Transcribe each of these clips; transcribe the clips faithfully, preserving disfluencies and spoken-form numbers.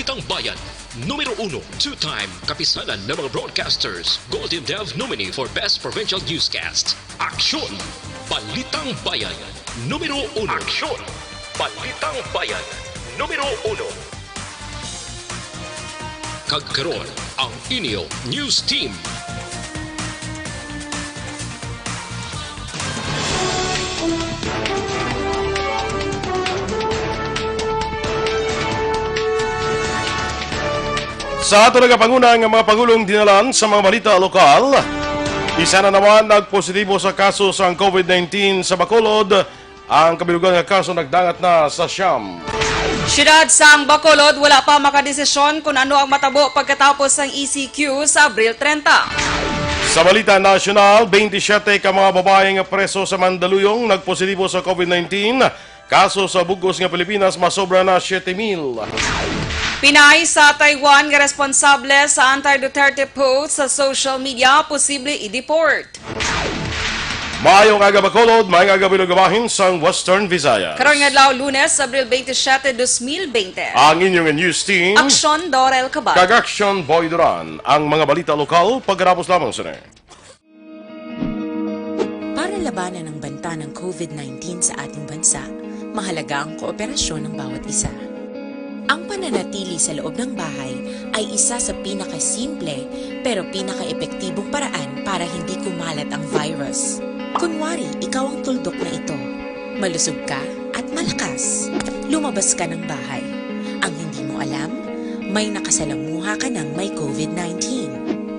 Tang Bayan, numero uno, two-time kapisanan ng mga broadcasters, Golden Dove nominee for Best Provincial Newscast. Aksyon! Balitang Bayan, numero uno. Aksyon! Balitang Bayan, numero uno. Kag karon, ang inyo news team. Sa ato nagapanguna nga mga pangulong dinalan sa mga balita lokal, isa na naman nagpositibo sa kaso sang COVID nineteen sa Bacolod ang kabilugan nga kaso nagdangat na sa siyam. Siyudad sang Bacolod wala pa makadesisyon kung ano ang matabo pagkatapos sang E C Q sa Abril trenta. Sa balita nasyonal, twenty-seven ka mga babae nga preso sa Mandaluyong nagpositibo sa COVID nineteen. Kaso sa bug-os nga Pilipinas masobra na siyete mil. Pinay sa Taiwan nga responsable sa anti-Duterte post sa social media posible i-deport. Maayong aga, Bacolod. Maayong aga, Bilog Bahin sang Western Visayas. Karong adlaw, Lunes, Abril twenty-seven, dos mil bente. Ang inyong news team, Aksyon Dorel Cabal kag Aksyon Boy Duran. Ang mga balita lokal pagkatapos lamang sini. Para labanan ang banta ng COVID nineteen sa ating bansa, mahalaga ang kooperasyon ng bawat isa. Ang pananatili sa loob ng bahay ay isa sa pinakasimple pero pinakaepektibong paraan para hindi kumalat ang virus. Kunwari, ikaw ang tuldok na ito. Malusog ka at malakas. Lumabas ka ng bahay. Ang hindi mo alam, may nakasalamuha ka ng may COVID nineteen.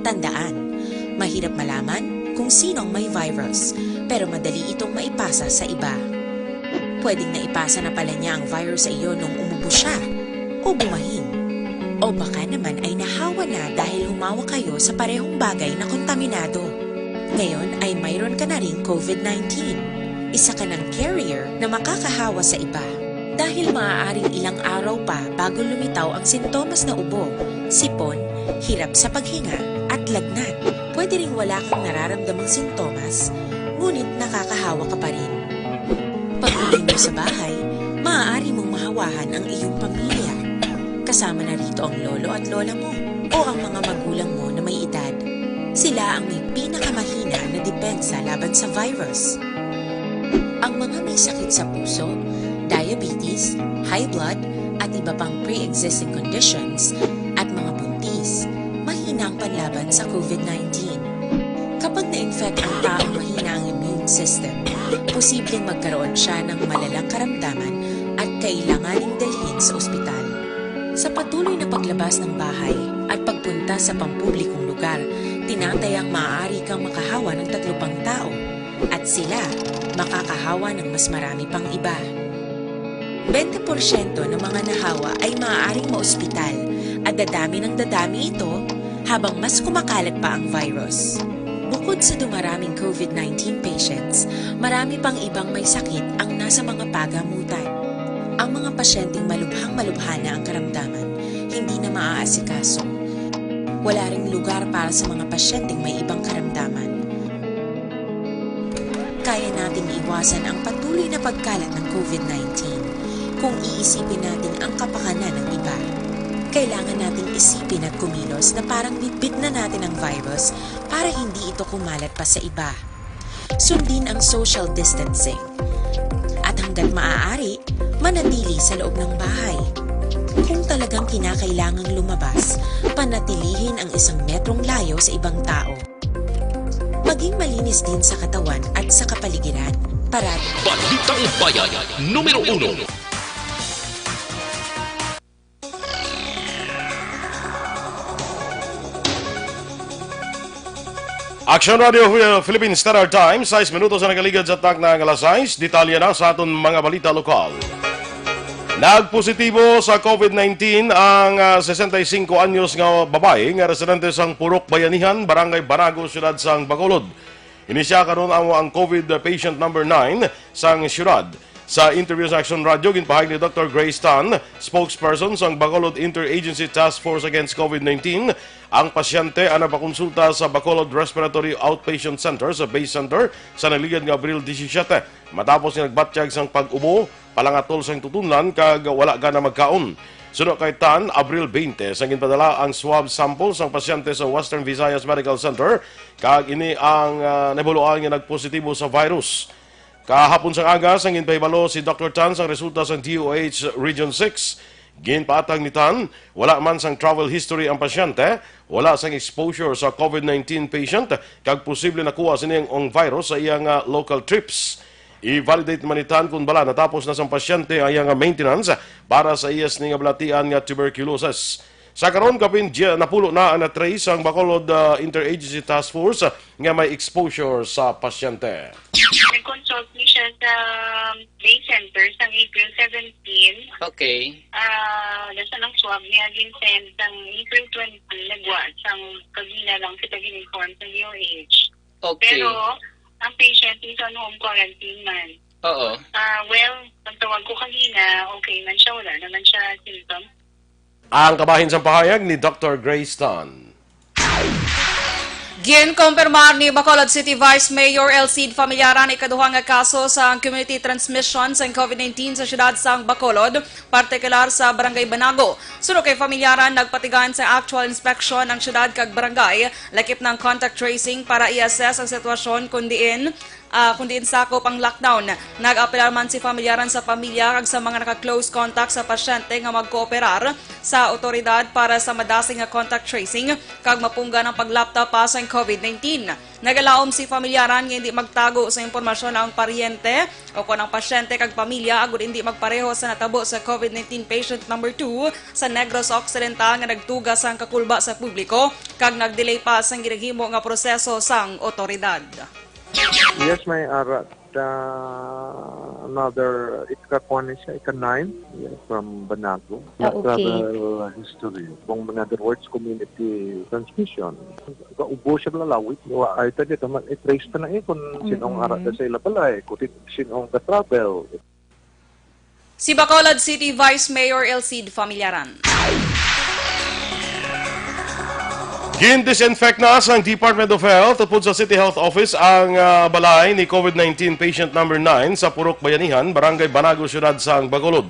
Tandaan, mahirap malaman kung sino ang may virus, pero madali itong maipasa sa iba. Pwedeng naipasa na pala niya ang virus sa iyo nung umubo siya o bumahin. O baka naman ay nahawa na dahil humawak kayo sa parehong bagay na kontaminado. Ngayon ay mayroon ka na ring COVID nineteen. Isa ka ng carrier na makakahawa sa iba. Dahil maaaring ilang araw pa bago lumitaw ang sintomas na ubo, sipon, hirap sa paghinga, at lagnat. Pwede ring wala kang nararamdamang sintomas, ngunit nakakahawa ka pa rin. Pag-uwi mo sa bahay, maaari mong mahawahan ang iyong pamilya. Kasama na rito ang lolo at lola mo o ang mga magulang mo na may edad. Sila ang may pinakamahina na depensa laban sa virus. Ang mga may sakit sa puso, diabetes, high blood, at iba pang pre-existing conditions, at mga buntis, mahina ang panlaban sa COVID nineteen. Kapag na-infect ang taong mahina ang immune system, posibleng magkaroon siya ng malalang karamdaman at kailanganing dalhin sa ospital. Sa patuloy na paglabas ng bahay at pagpunta sa pampublikong lugar, tinatayang maaari kang makahawa ng tatlo pang tao at sila makakahawa ng mas marami pang iba. Bente porsyento ng mga nahawa ay maaaring maospital at dadami ng dadami ito habang mas kumakalat pa ang virus. Bukod sa dumaraming COVID nineteen patients, marami pang ibang may sakit ang nasa mga pagamutan. Ang mga pasyenteng malubhang-malubha na ang karamdaman, hindi na maaasikaso. Wala ring lugar para sa mga pasyenteng may ibang karamdaman. Kaya nating iwasan ang patuloy na pagkalat ng COVID nineteen kung iisipin natin ang kapakanan ng iba. Kailangan nating isipin at kumilos na parang bitbit na natin ang virus para hindi ito kumalat pa sa iba. Sundin ang social distancing. At hanggat maaari, manatili sa loob ng bahay. Kung talagang kinakailangang lumabas, panatilihin ang isang metrong layo sa ibang tao. Maging malinis din sa katawan at sa kapaligiran. Parati. Balitang Bayan, numero uno. Action Radio Philippine Standard Time, sais minutos ang nakaligad sa takna nga alas sais. Detalye na sa aton mga balita lokal. Nagpositibo sa COVID nineteen ang, ah, sesenta y cinco anyos nga babayi nga residente sang Purok Bayanihan, Barangay Barago, siyudad sang Bacolod. Ini sia karon ang, ang COVID patient number nine sang siyudad. Sa interview sa Action Radio, ginpahayag ni Doctor Grace Tan, spokesperson sang Bacolod Interagency Task Force Against COVID nineteen, ang pasyente ang nagpakonsulta sa Bacolod Respiratory Outpatient Center sa Base Center sa nagligad nga Abril disisyete, matapos nga nagbatyag sang pag-ubo, palangatol sang tutunlan, kag wala gana magkaon. Suno kay Tan, Abril twenty sang ginpadala ang swab sample sang pasyente sa Western Visayas Medical Center, kag ini ang, ah, nahibaluan nga nagpositibo sa virus. Kahapon sang aga, sang ginpahibalo si Doctor Tan sang resulta sang D O H Region six, ginpaatang ni Tan, wala man sang travel history ang pasyente, wala sang exposure sa COVID nineteen patient, kag posible nakuha sini ang virus sa iyang, ah, local trips. I-validate man ni Tan kon bala natapos na sang pasyente ang iyang maintenance para sa iya sini nga balatian nga tuberculosis. Sa karon, kapin dya-, napulo na ang na-trace sang Bacolod, ah, Interagency Task Force, ah, nga may exposure sa pasyente. Nag-consult ni siya sa day center sang April seventeen. Okay. Ah, nasa ng swab niya, ginsend sang April twenty, nagwa sang kagina lang kita gin-inform sa D O H. Okay. Pero ang patient is on home quarantine man. Oo. Ah, well, pagtawag ko kanina, okay man siya, wala naman siya symptom. Ang kabahin sang pahayag ni Doctor Grace Tan. Ginkumpirmar ni Bacolod City Vice Mayor Elcid Familiaran ikaduha nga kaso sa community transmission sang COVID nineteen sa siyudad sang Bacolod, partikular sa Barangay Banago. Suno kay Familiaran, nagpatigayon sa actual inspection ang siyudad kag barangay, lakip na ang contact tracing para i-assess ang sitwasyon kung diin, ah, kung diin sakop ang lockdown. Nag-apelar man si Familiaran sa pamilya kag sa mga naka-close contact sa pasyente nga magkooperar sa awtoridad para sa madasig nga contact tracing kag mapunggan ang paglapta pa sang COVID nineteen. Nagalaom si Familiaran nga hindi magtago sa impormasyon ang paryente o kon ang pasyente kag pamilya agud hindi magpareho sa natabo sa COVID nineteen patient number two sa Negros Occidental nga nagtuga sang kakulba sa publiko kag nag-delay pa sang ginaghimo nga proseso sang otoridad. Yes, may ara ta another ika-kuan ni siya, ika-nine, yeah, from Banago. Ah, okay. Travel history. Kung in other words, community transmission. Kaubo siya lalawit. Wa ay ta dito, mag-trace ta na eh kung sinong ara ta sa ila balay, kung sin-, sinong ka-travel. Si Bacolod City Vice Mayor Elcid Familiaran. Gin-disinfect na sang Department of Health upod sa City Health Office ang, ah, balay ni COVID nineteen patient number nine sa Purok Bayanihan, Barangay Banago, Siyudad sang Bacolod.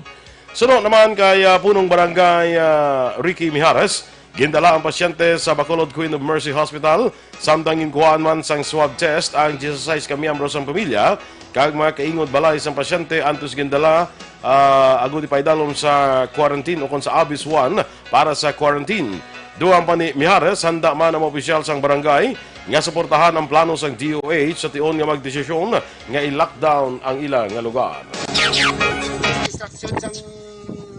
Suno naman kay, ah, Punong Barangay, ah, Ricky Mijares, gindala ang pasyente sa Bacolod Queen of Mercy Hospital, samtang ginkuhaan man sang swab test ang dieciséis ka miyembro sang pamilya kag mga kaingod balay sang pasyente antes gindala, ah, agud ipaidalom sa quarantine o kon sa Abyss One para sa quarantine. Dugang pa ni Mijares, handa man ang mga opisyal sang barangay nga suportahan ang plano sang D O H sa tion nga magdesisyon nga i-lockdown ang ila nga lugar. Instruction sang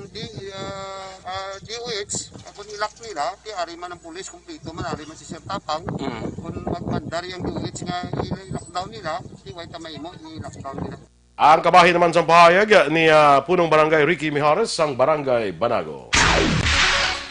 D-, ah, ah, D O H, kung i-lock nila, di ari man ang pulis, kumpleto man, ari man si Sir Tapang. Mm. Kung magmandar yung D O H nga i-lockdown nila, di way ta mahimo, i-lockdown nila. Ang kabahin naman sang pahayag ni, ah, Punong Barangay Ricky Mijares sang Barangay Banago.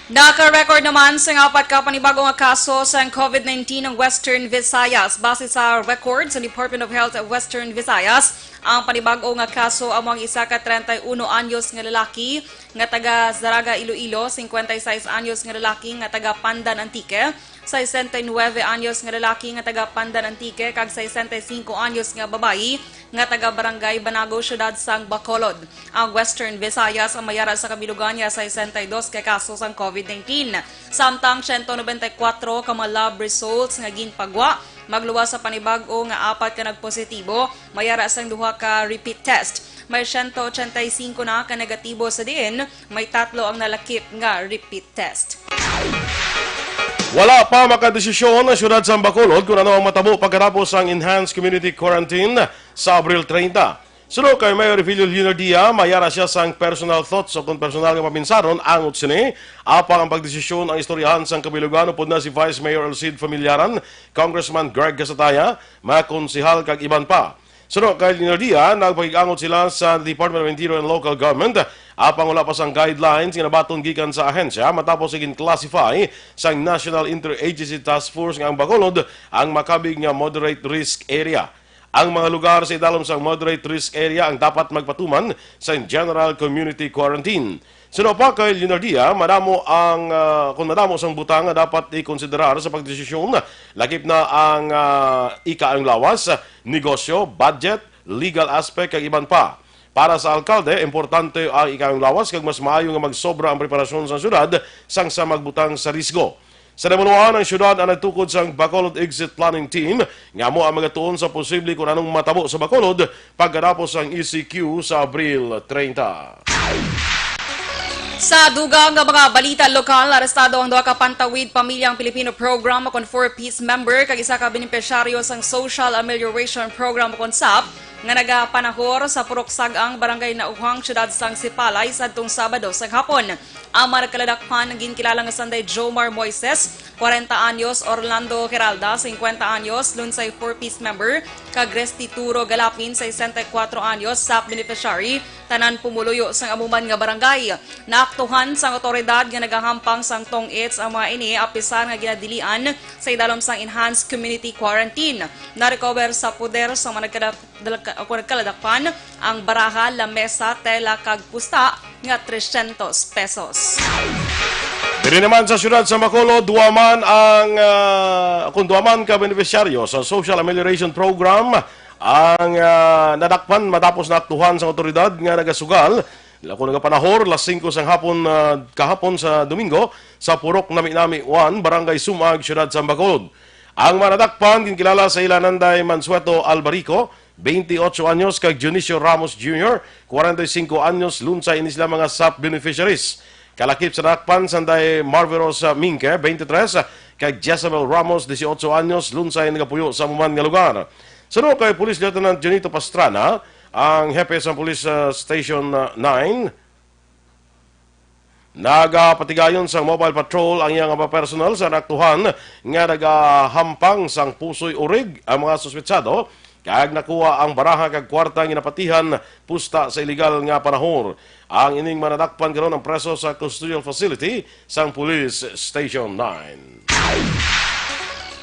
Naka-record naman sang apat ka panibago nga kaso sang COVID nineteen ang Western Visayas. Base sa record sa Department of Health of Western Visayas, ang panibago nga kaso amo ang isa ka treinta y uno anyos nga lalaki nga taga Zarraga, Iloilo, cincuenta y seis anyos nga lalaki nga taga Pandan, Antique, sesenta y nueve anyos nga lalaki nga taga Pandan, Antique, kag sesenta y cinco anyos nga babayi nga taga Barangay Banago, Siyudad sang Bacolod. Ang Western Visayas ang may ara sa kabilugan nga sesenta y dos ka kaso sang COVID nineteen, samtang siyento nobenta y kuwatro ka mga lab results nga ginpagwa. Magluwas sa panibag-o nga apat ka nagpositibo, may ara sang duha ka repeat test. May siyento ochenta y cinco na ka negatibo, sa diin may tatlo ang nalakip nga repeat test. Wala pa makadesisyon ang siyudad sang Bacolod kung ano ang matabo pagkatapos sang enhanced community quarantine sa Abril treinta. Suno kay Mayor Refilio Leonardia, may ara siya sang personal thoughts o kon personal nga paminsaron angot sini. Apang ang pagdesisyon ang istoryahan sang kabilugan upod na si Vice Mayor Elcid Familiaran, Congressman Greg Gasataya, mga konsehal kag iban pa. Suno kay Leonardia, nagpakig-angot sila sa Department of Interior and Local Government, apang wala pa sang guidelines nga nabaton gikan sa ahensya matapos nga gin-classify sang National Interagency Task Force nga ang Bacolod ang makabig nga moderate risk area. Ang mga lugar sa idalom sang moderate risk area ang dapat magpatuman sa general community quarantine. Suno pa kay Leonardia, madamo ang, ah, kung madamo sang butang nga dapat ikonsiderar sa pagdesisyon, lakip na ang, ah, ika ang lawas, negosyo, budget, legal aspect, kag iban pa. Para sa alkalde, importante ang ikayong lawas kag mas maayo nga magsobra ang preparasyon sa syudad sang sa magbutang sa risgo. Sa namunuan ang syudad ang nagtukod sang Bacolod Exit Planning Team nga amo ang magatuon sa posible kung anong matabo sa Bacolod pagkatapos sang E C Q sa Abril treinta. Sa dugang nga mga balita lokal, arestado ang duha ka Pantawid Pamilyang Pilipino Program o kon four Ps member kag isa ka benepisyaryo sang Social Amelioration Program o kon sap nga nagapanahor sa Purok Sag-ang, Barangay Nauhang, Siyudad sang Sipalay, sadtong Sabado sang hapon. Ang mga nagkaladakpan ang ginkilala nga sanday Jomar Moises, kwarenta anyos, Orlando Geralda, singkwenta anyos, Lunsay four Ps member, kag Restituro Galapin, sesenta y kuatro anyos, sap beneficiary, tanan pumuluyo sang amo man nga barangay. Naaktuhan sang awtoridad nga nagahampang sang tong-its ang mga ini, apisar nga ginadilian sa idalom sang enhanced community quarantine. Na-recover sa poder sang mga nagkadak-, dalka-, o nagkaladakpan ang baraha, lamesa, tela, kag pusta nga trescientos pesos. Diri naman sa siyudad sa Bacolod, duha man ang, ah, kung duha man ka benepisyaryo sa Social Amelioration Program ang, ah, nadakpan matapos naaktuhan sang awtoridad nga nagasugal, kung nagapanahor, las singko sang hapon, ah, kahapon sa Domingo, sa Purok Nami-Nami one, Barangay Sumag, Siyudad sa Bacolod. Ang mga nadakpan, ginkilala sa ila nanday Mansueto Albarico, twenty-ocho anyos, kag Dionisio Ramos Junior, kwarenta y singko anyos, lunsay ini sila mga sap beneficiaries. Kalakip sa nadakpan, sanday Marveros, ah, Mingke, twenty-three, kag Jezebel Ramos, dieciocho anyos, lunsay nagapuyo sa amo man nga lugar. Suno kay Police Lieutenant Junito Pastrana, ang hepe sa Police, ah, Station, ah, nine, nagapatigayon sang mobile patrol ang iyang mga personnel sa naaktuhan nga nagahampang sang pusoy urig ang mga suspetsado, kag nakuha ang baraha kag kwarta nga ginapatihan pusta sa iligal nga panahor. Ang ining mga nadakpan karon ang preso sa custodial facility sang Police Station nine.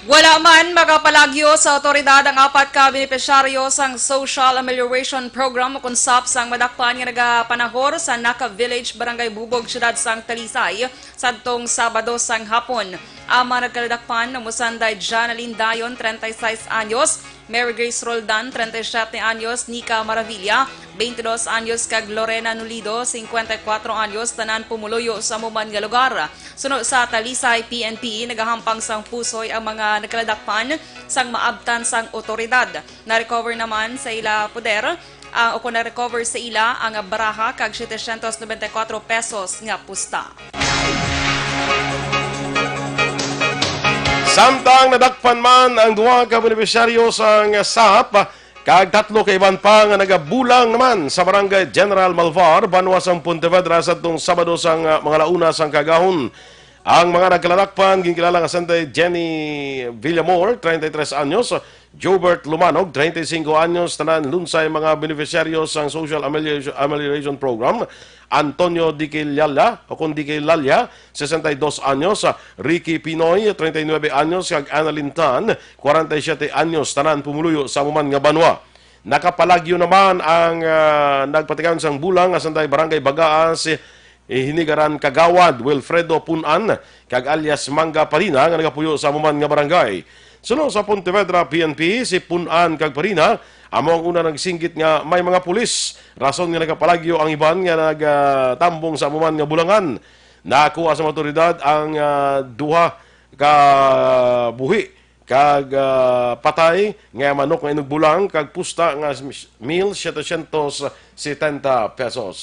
Wala man makapalagyo sa awtoridad ang apat ka benepisyaryo sang Social Amelioration Program o kon sap sang madakpan nga nagapanahor sa Naca Village, Barangay Bubog, Siyudad sang Talisay, sadtong Sabado sang hapon. Ang mga nagkaladakpan amo sanday Janalyn Dayon, treinta y seis anyos, Mary Grace Roldan, treinta y siete anyos, Nika Maravilla, veintidos anyos, kag Lorena Nulido, cincuenta y cuatro anyos, tanan pumuluyo sa amo man nga lugar. Suno sa Talisay P N P, nagahampang sang pusoy ang mga nagkaladakpan sang maabtan sang otoridad. Na-recover naman sa ila poder, ah, o kon na-recover sa ila ang baraha kag setecientos noventa y cuatro pesos nga pusta. Samtang nadakpan man ang duha ka benepisyaryo sang sap, kag tatlo ka iban pa nga nagabulang naman sa Barangay General Malvar, banwa sang Pontevedra, sadtong Sabado sang, ah, mga alauna sang kaagahon. Ang mga nagkaladakpan, ginkilala nga sanday Jenny Villamor, treinta y tres anyos, Jobert Lumanog, treinta y cinco anyos, tanan lunsay mga beneficiaryo sang Social Amelioration, Amelioration Program, Antonio Diquilala, o kon Diquilalia, sesenta y dos anyos, Ricky Pinoy, treinta y nueve anyos, kag Annalyn Tan, kwarenta y siyete anyos, tanan pumuluyo sa amo man nga banwa. Nakapalagyo naman ang, ah, nagpatigayon sang bulang nga sanday Barangay Bagaa, si, eh, Hinigaran Kagawad Wilfredo Punan, kag alias Mangga Parina, nga nagapuyo sa amo man nga barangay. Suno sa Pontevedra P N P, si Punan kag Parina amo ang una nagsinggit nga may mga pulis, rason nga nagapalagyo ang iban nga nagtambong sa amo man nga bulangan. Nakuha sa mga awtoridad ang, ah, duha ka buhi kag, ah, patay nga manok nga inugbulang kag pusta nga mil setecientos setenta pesos.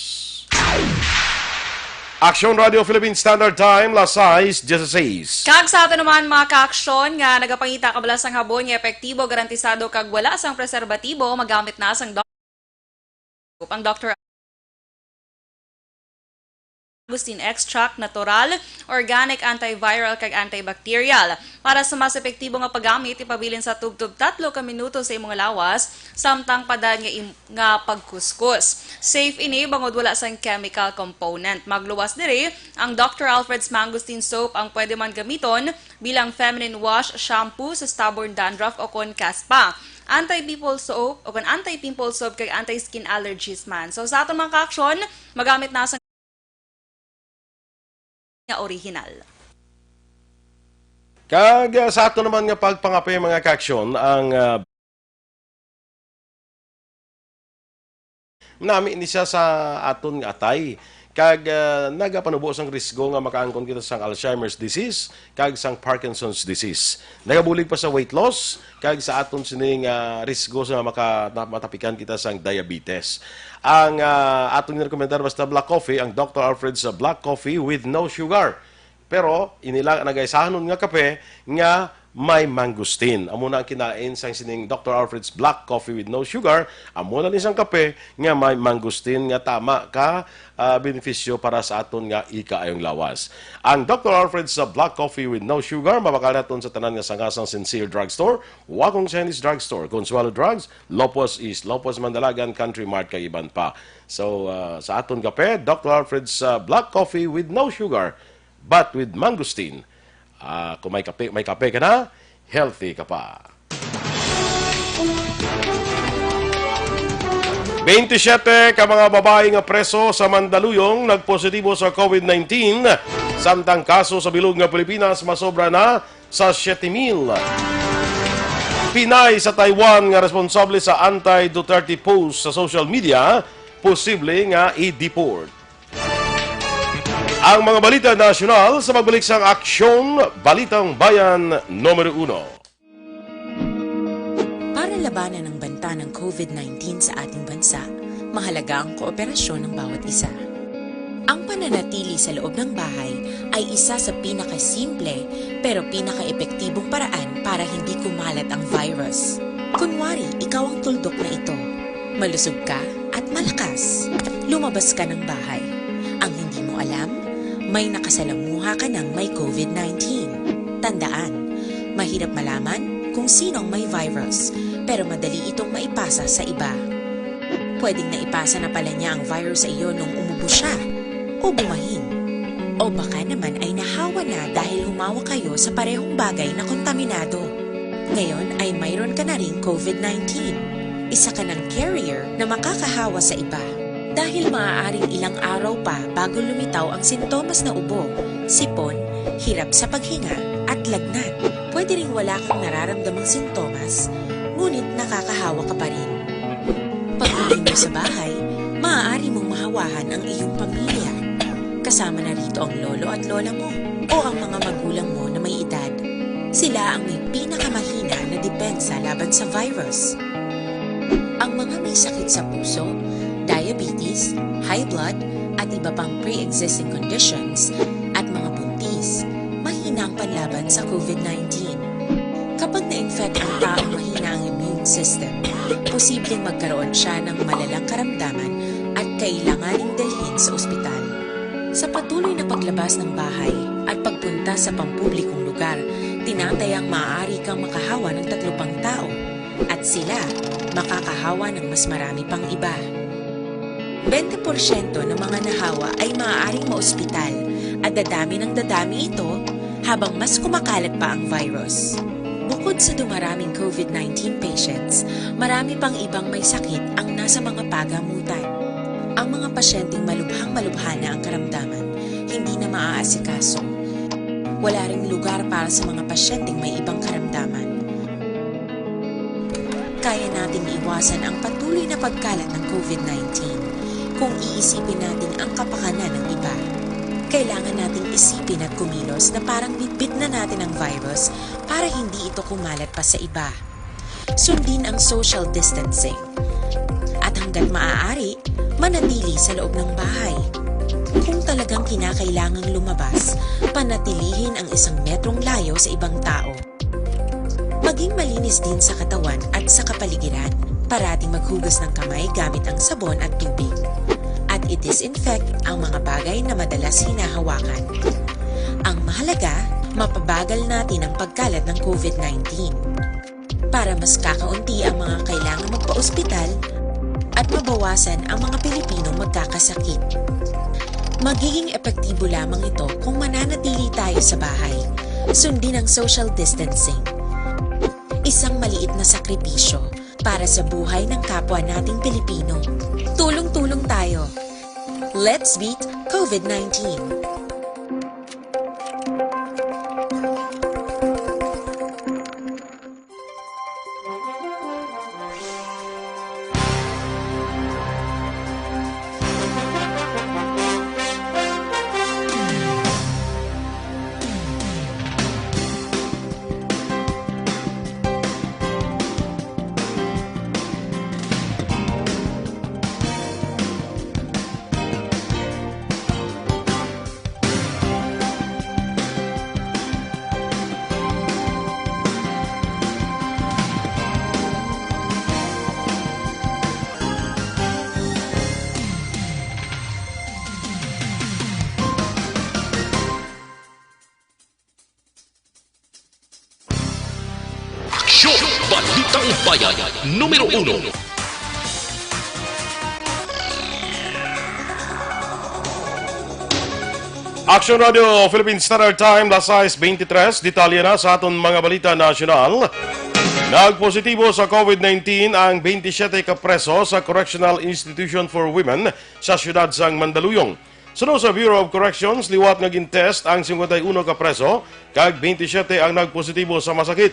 Aksyon Radio Philippine Standard Time, las sais dieciséis. Kag sa ato naman, mga kaaksyon, nga nagapangita kabalasang habon nga epektibo, garantisado, kag wala sang preserbatibo, magamit na sang doc-, ang Doctor Agustin extract, natural, organic, antiviral, kag antibacterial. Para sa mas epektibo nga paggamit, ipabilin sa tubtob tatlo ka minuto sa imong lawas, samtang padayon nga im-, nga pagkuskus. Safe ini bangod wala sang chemical component. Magluwas diri, ang Doctor Alfred's Mangosteen Soap ang pwede man gamiton bilang feminine wash, shampoo sa stubborn dandruff o kon caspa. Anti-pimple soap o kon anti-pimple soap kag anti-skin allergies man. So, sa aton mga kaaksyon, magamit na sa nga original. Kag, ah, sa ato naman nga pagpangape, mga kaaksyon, ang, ah, Nami ni siya sa aton nga atay, kag, ah, nagapanubo sang risgo nga makaangkon kita sang Alzheimer's disease kag sang Parkinson's disease. Nagabulig pa sa weight loss kag sa aton sining, ah, risgo sa maka-, na-, matapikan kita sang diabetes. Ang, ah, aton nirekomendar basta black coffee, ang Doctor Alfred's, ah, Black Coffee with no sugar. Pero ini lang nagaisahanon nga kape nga may mangosteen. Amo na ang kinain sang sining Doctor Alfred's Black Coffee with no sugar. Amo na ni sang kape nga may mangosteen nga tama ka, ah, benepisyo para sa aton nga ikaayong lawas. Ang Doctor Alfred's, ah, Black Coffee with no sugar mabakal naton sa tanan nga sanga sang Sincere Drugstore, Wacong Chinese Drugstore, Consuelo Drugs, Lopez East, Lopez Mandalagan, Country Mart, kag iban pa. So, ah, sa aton kape, Doctor Alfred's, ah, Black Coffee with no sugar, but with mangosteen. Ah, kung may kape, may kape ka na, healthy ka pa. Twenty-seven ka mga babayi nga preso sa Mandaluyong nagpositibo sa COVID nineteen, samtang kaso sa bilog nga Pilipinas masobra na sa siete mil. Pinay sa Taiwan nga responsable sa anti-Duterte post sa social media, posible nga i-deport. Ang mga balita nasyonal sa pagbalik sang Aksyon Balitang Bayan Numero Uno. Para labanan ang banta ng COVID nineteen sa ating bansa, mahalaga ang kooperasyon ng bawat isa. Ang pananatili sa loob ng bahay ay isa sa pinakasimple pero pinakaepektibong paraan para hindi kumalat ang virus. Kunwari, ikaw ang tuldok na ito. Malusog ka at malakas. Lumabas ka ng bahay. Ang hindi mo alam, may nakasalamuha ka ng may COVID nineteen. Tandaan, mahirap malaman kung sino ang may virus, pero madali itong maipasa sa iba. Pwedeng naipasa na pala niya ang virus sa iyo nung umubo siya o bumahin. O baka naman ay nahawa na dahil humawak kayo sa parehong bagay na kontaminado. Ngayon ay mayroon ka na ring COVID nineteen. Isa ka ng carrier na makakahawa sa iba. Dahil maaaring ilang araw pa bago lumitaw ang sintomas na ubo, sipon, hirap sa paghinga, at lagnat. Pwede ring wala kang nararamdamang sintomas, ngunit nakakahawa ka pa rin. Pag-uwi mo sa bahay, maaari mong mahawahan ang iyong pamilya. Kasama na rito ang lolo at lola mo o ang mga magulang mo na may edad. Sila ang may pinakamahina na depensa laban sa virus. Ang mga may sakit sa puso, diabetes, high blood, at iba pang pre-existing conditions, at mga buntis, mahina ang panlaban sa COVID nineteen. Kapag na-infect ang taong mahina ang immune system, posibleng magkaroon siya ng malalang karamdaman at kailanganing dalhin sa ospital. Sa patuloy na paglabas ng bahay at pagpunta sa pampublikong lugar, tinatayang maaari kang makahawa ng tatlo pang tao at sila makakahawa ng mas marami pang iba. Bente porsyento ng mga nahawa ay maaaring maospital at dadami ng dadami ito habang mas kumakalat pa ang virus. Bukod sa dumaraming COVID nineteen patients, marami pang ibang may sakit ang nasa mga pagamutan. Ang mga pasyenteng malubhang-malubha na ang karamdaman, hindi na maaasikaso. Wala ring lugar para sa mga pasyenteng may ibang karamdaman. Kaya nating iwasan ang patuloy na pagkalat ng COVID nineteen kung iisipin natin ang kapakanan ng iba. Kailangan nating isipin at kumilos na parang bitbit na natin ang virus para hindi ito kumalat pa sa iba. Sundin ang social distancing. At hanggat maaari, manatili sa loob ng bahay. Kung talagang kinakailangang lumabas, panatilihin ang isang metrong layo sa ibang tao. Maging malinis din sa katawan at sa kapaligiran. Parating maghugas ng kamay gamit ang sabon at tubig. At i-disinfect ang mga bagay na madalas hinahawakan. Ang mahalaga, mapabagal natin ang pagkalat ng COVID nineteen. Para mas kakaunti ang mga kailangang magpa-ospital at mabawasan ang mga Pilipinong magkakasakit. Magiging epektibo lamang ito kung mananatili tayo sa bahay. Sundin ang social distancing. Isang maliit na sakripisyo para sa buhay ng kapwa nating Pilipino. Tulong-tulong tayo. Let's beat COVID nineteen. Balitang Bayan, numero uno. Action Radio Philippine Standard Time, las sais beintitrés. Detalye na sa aton mga balita nasyonal. Nagpositibo sa COVID nineteen ang twenty-seven ka preso sa Correctional Institution for Women sa siyudad sang Mandaluyong. Suno sa Bureau of Corrections, liwat nga gin-test ang singkwenta y uno ka preso, kag twenty-seven ang nagpositibo sa masakit.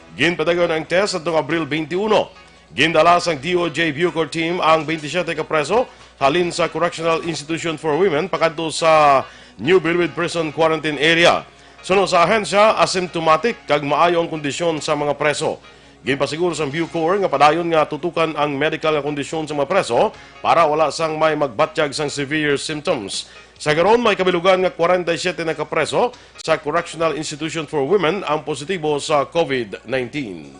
Ginpadayon ang test adtong Abril twenty-uno. Gindala sang D O J Bucor team ang twenty-seven ka preso halin sa Correctional Institution for Women pakadto sa New Bilwid Prison Quarantine Area. Suno sa ahensya, asymptomatic kag maayo ang kondisyon sa mga preso. Ginpasiguro sang Bucor nga padayon nga tutukan ang medical nga kondisyon sa mga preso para wala sang may magbatyag sang severe symptoms. Sa karon, may kabilugan nga kwarenta y siyete na ka preso sa Correctional Institution for Women ang positibo sa COVID nineteen.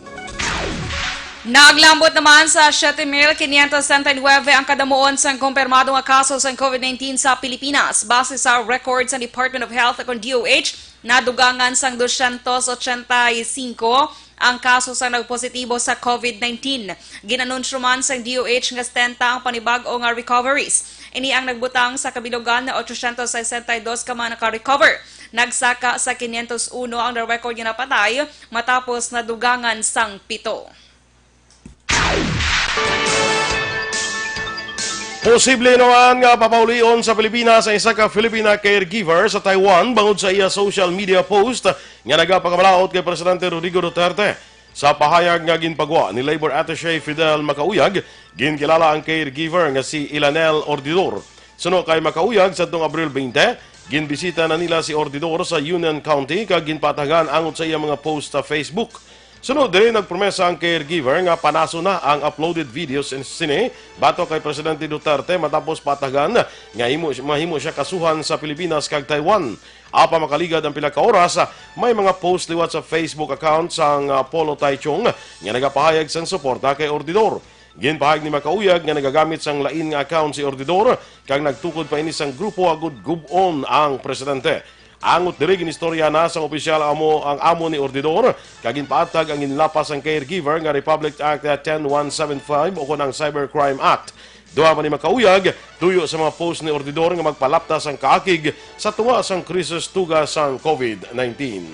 Naglambot naman sa siyete mil quinientos sesenta y nuebe ang kadamuon sang kumpirmado nga kaso sang COVID nineteen sa Pilipinas. Base sa record sa Department of Health o kon D O H, nadugangan sang dosyentos ochenta y singko ang kaso sang nagpositibo sa COVID nineteen. Gin-anunsyo man sang D O H nga setenta ang panibag-o nga recoveries. Ini ang nagbutang sa kabilugan nga ochocientos sesenta y dos ka mga naka-recover. Nagsaka sa quinientos uno ang na-record nga napatay matapos nadugangan sang pito. Posible naman nga papaulion sa Pilipinas ang isa ka Filipina caregiver sa Taiwan bangod sa iya social media post nga nagapakabalaod kay Presidente Rodrigo Duterte. Sa pahayag nga ginpagwa ni Labor Attaché Fidel Macauyag, ginkilala ang caregiver nga si Ilanel Ordidor. Suno kay Macauyag, sadtong Abril twenty, ginbisita na nila si Ordidor sa Union County kag ginpatagan angot sa iya mga post sa Facebook. Sunod diri, nagpromesa ang caregiver nga panason na ang uploaded videos sini batok kay Presidente Duterte matapos patagan nga himo, mahimo siya kasuhan sa Pilipinas kag Taiwan. Apan makaligad ang pila ka oras, may mga post liwat sa Facebook account sang, ah, Polo Taichung nga nagapahayag sang suporta kay Ordidor. Ginpahayag ni Macauyag nga nagagamit sang lain nga account si Ordidor kag nagtukod pa ini sang grupo agud gub-on ang presidente. Angot diri, ginistorya na sang opisyal amo ang amo ni Ordidor kag ginpaatag ang ginlapas sang caregiver nga Republic Act ten one seven five o kon ang Cybercrime Act. Duha man ni Macauyag, tuyo sa mga post ni Ordidor nga magpalapta sang kaakig sa tunga sang krisis tuga sang COVID nineteen.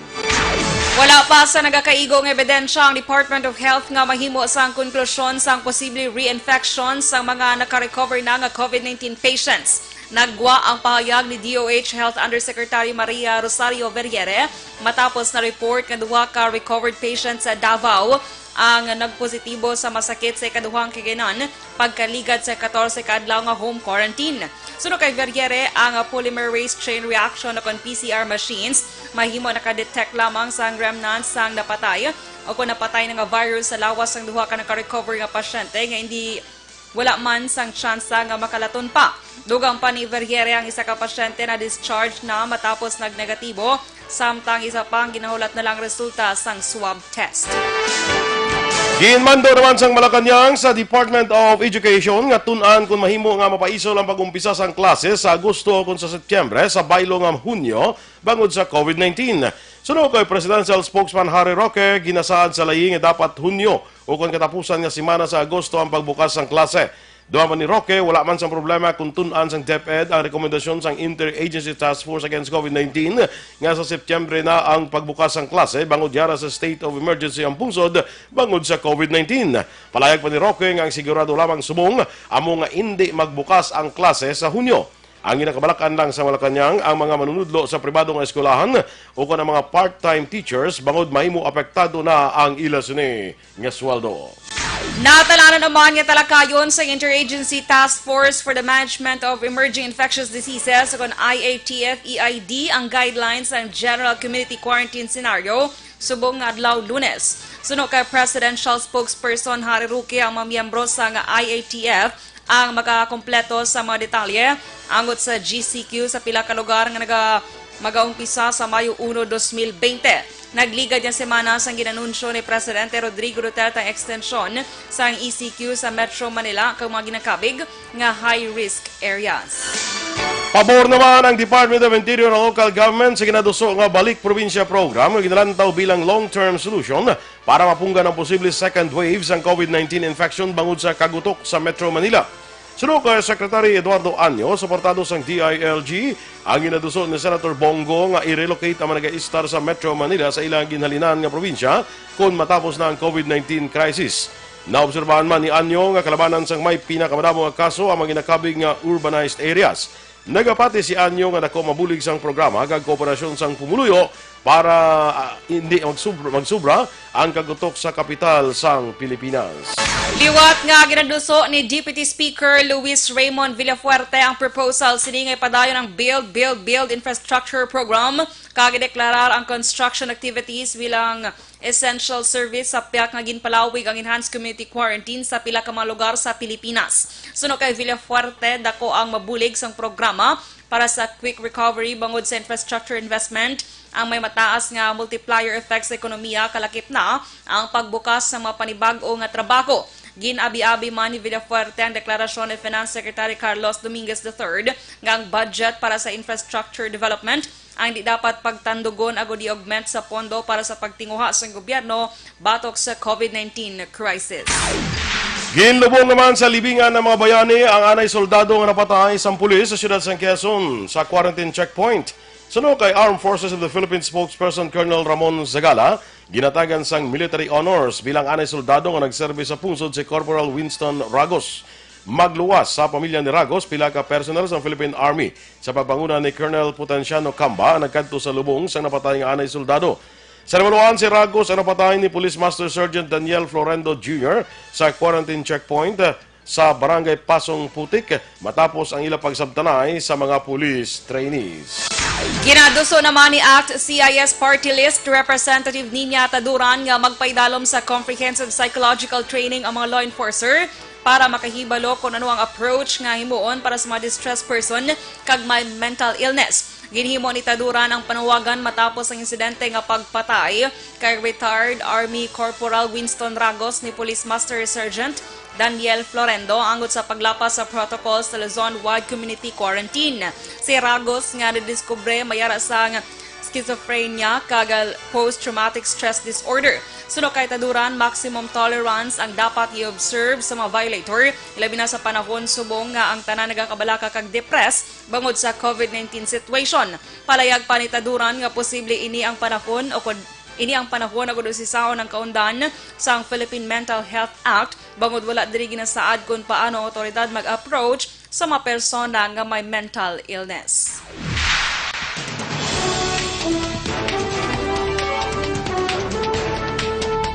Wala pa sa nagakaigo nga ebidensya ang Department of Health nga mahimo sang konklusyon sang posible reinfection sang mga naka-recover na nga COVID nineteen patients. Naggwa ang pahayag ni D O H Health Undersecretary Maria Rosario Vergeire matapos na-report nga duha ka recovered patients sa Davao ang nagpositibo sa masakit sa ikaduhang kag-inan pagkaligad sa katorse ka adlaw nga home quarantine. Suno kay Vergeire, ang polymerase chain reaction o kon P C R machines mahimo naka-detect lamang sang remnants sang napatay o kon napatay na nga virus sa lawas sang duha ka naka-recover nga pasyente nga hindi wala man sang tsansa nga makalaton pa. Dugang pa ni Vergeire, ang isa ka pasyente na-discharge na matapos nagnegatibo, samtang isa pa ang ginahulat na lang resulta sang swab test. Ginmando naman sang Malacañang sa Department of Education nga tun-an kon mahimo nga mapaisol ang pag-umpisa sang klase sa Agosto o kon sa Setyembre sa baylo nga Hunyo bangod sa COVID nineteen. Suno kay Presidential Spokesman Harry Roque, ginasaad sa layi nga dapat Hunyo o kon katapusan nga semana sa Agosto ang pagbukas sang klase. Duha man ni Roque, wala man sang problema kung tun-an sang DepEd ang rekomendasyon sang Interagency Task Force Against COVID nineteen nga sa Setyembre na ang pagbukas sang klase bangod yara sa state of emergency ang pungsod bangod sa COVID nineteen. Palayag pa ni Roque nga ang sigurado lamang subong amo nga indi magbukas ang klase sa Hunyo. Ang ginakabalakan lang sa Malacañang ang mga manunudlo sa pribado nga eskwelahan o kon ang mga part-time teachers bangod mahimo apektado na ang ila sini nga sweldo. Natalanan naman nga talakayon sa Interagency Task Force for the Management of Emerging Infectious Diseases o kon I A T F E I D ang guidelines sang General Community Quarantine Scenario subong nga adlaw Lunes. Suno kay Presidential Spokesperson Harry Roque, ang mga miyembro sang I A T F ang makakompleto sa mga detalye angot sa G C Q sa pila ka lugar nga naga-, magaumpisa sa Mayo uno, dos mil bente. Nagligad nga semana sang ginanunsyo ni Presidente Rodrigo Duterte ang ekstensyon sang E C Q sa Metro Manila kag mga ginakabig nga high-risk areas. Pabor naman ang Department of Interior and Local Government sa ginaduso nga Balik Probinsya Program nga ginalantaw bilang long-term solution para mapunggan ang posible second wave sang COVID nineteen infection bangod sa kagutok sa Metro Manila. Suno kay Secretary Eduardo Anyo, suportado sang D I L G ang ginaduso ni Senator Bong Go nga i-relocate ang mga nag-istar sa Metro Manila sa ilang ginhalinan nga probinsya kon matapos na ang COVID nineteen crisis. Naobserbahan man ni Anyo nga kalabanan sang may pinakamadamo nga kaso ang mga ginakabig nga urbanized areas. Nagapati si Anyo nga dako mabulig sang programa kag kooperasyon sang pumuluyo para, ah, hindi magsubra, magsubra ang kagutok sa kapital sang Pilipinas. Liwat nga ginaduso ni Deputy Speaker Luis Raymond Villafuerte ang proposal sini nga ipadayon ang Build, Build, Build Infrastructure Program kag ideklarar ang construction activities bilang essential service sa pihak nga ginpalawig ang enhanced community quarantine sa pila ka mga lugar sa Pilipinas. Suno kay Villafuerte, dako ang mabulig sang programa para sa quick recovery bangod sa infrastructure investment ang may mataas nga multiplier effect sa ekonomiya, kalakip na ang pagbukas sa mga panibag-o nga trabaho. Gin-abi-abi man ni Villafuerte ang deklarasyon ni Finance Secretary Carlos Dominguez the third nga ang budget para sa infrastructure development ang di dapat pagtandugon agud i-augment sa pondo para sa pagtinguha sang gobyerno batok sa COVID nineteen crisis. Ginlubong naman sa libingan ng mga bayani ang anay soldado nga napatay sang pulis sa siyudad sang Quezon sa quarantine checkpoint. Suno kay Armed Forces of the Philippines spokesperson Colonel Ramon Zagala, ginatagan sang military honors bilang anay soldado nga nagserbi sa pungsod si Corporal Winston Ragos. Magluwas sa pamilya ni Ragos pila ka personnel sang Philippine Army. Sa pagpanguna ni Colonel Potenciano Camba ang nagkadto sa lubong sang napatay nga anay soldado. Sa nabaluan, si Ragos ang napatay ni Police Master Sergeant Daniel Florendo Junior sa quarantine checkpoint, ah, sa Barangay Pasong Putik matapos ang ila pagsabtanay sa mga police trainees. Ginaduso naman ni Act C I S Party List Representative Niña Taduran nga magpaidalom sa comprehensive psychological training ang mga law enforcer para makahibalo kon ano ang approach nga himuon para sa mga distressed person kag may mental illness. Ginhimo ni Taduran ang panawagan matapos ang insidente nga pagpatay kay retired Army Corporal Winston Ragos ni Police Master Sergeant Daniel Florendo angot sa paglapas sa protocol sa Luzon-wide community quarantine. Si Ragos nga nadiskubre may ara sang schizophrenia kag post-traumatic stress disorder. Suno kay Taduran, maximum tolerance ang dapat i-observe sa mga violator, ilabi na sa panahon subong nga ang tanan nagakabalaka kag depressed bangod sa COVID nineteen situation. Palayag pa ni Taduran nga posible ini ang panahon o kon ini ang panahon agud usisaon ang kaundan sang Philippine Mental Health Act, bangod wala diri ginasaad kon paano ang awtoridad mag-approach sa mga persona nga may mental illness.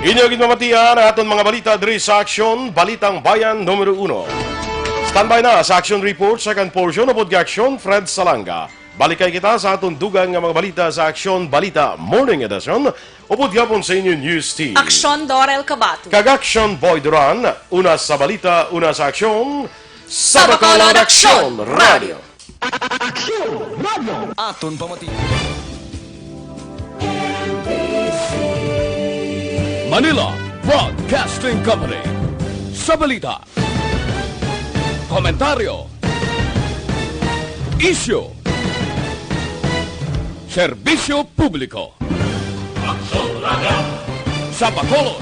Inyo ginpamatian ang aton mga balita diri sa Aksyon, Balitang Bayan numero uno. Standby na sa Aksyon Report, second portion, upod kay Aksyon Fred Salanga. Balikay kita sa aton dugang nga mga balita sa Aksyon Balita Morning Edition, upod gihapon sa inyo news team. Aksyon Dorel Cabatu. Kag Aksyon Boy Duran, una sa balita, una sa aksyon, sa Bacolod Aksyon Radio. Aksyon Radio. Aton pamati. Manila Broadcasting Company. Sa balita, komentaryo, isyu, serbisyo publiko. Aksyon Radio. Sa Bacolod,